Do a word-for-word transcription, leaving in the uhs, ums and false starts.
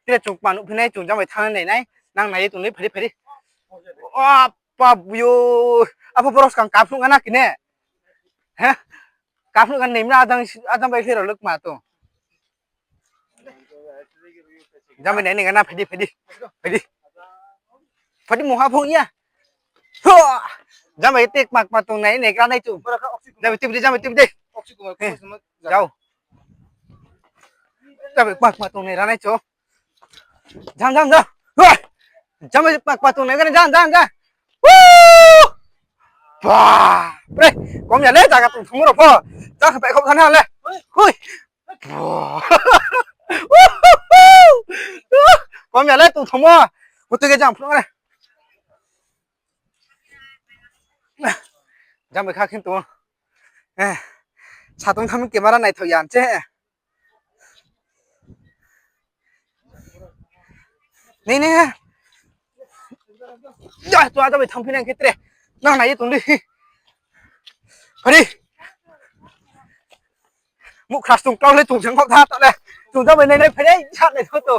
Tre chung kma nuhphi nai, chung jang bai thanng nai nai. Nang nai ye tong di, phai di, phai di. Apa buyo. Apa borok skang kaphnuh gana kine. He? Kaphnuh gana naimna ajang, ajang bai khe rao le kma tong. Jang bai nai nai gana, phai di, phai di. Phai di. Phai di mungha phung ya. Jang bai te kma kma tong nai nai gra nai chung. Jang bai tip di, jang bai tip di. Jao. Jang bai kma kma tong nai ra nai chung. Jang, jang, jang. Jang bai kma kma tong nai gra nai, jang, jang, jang. Ba, pre, kom ya le, jaga tong thungmo rao pho. Jang khe pai khop thana le. Hui. Kom ya le tong thungmo. Bo tui khe jang phnuh le. Jang bai kha khe tong. Satung tham camera naithao ya se. Nini. Ya, to ada bai thanngphi nai khe tre. Nang nai ye tong di. Phai di. Muh khras tong kau le tong jang kau tha ta le. Tong jang bai nai nai phai nai sa nai tho to.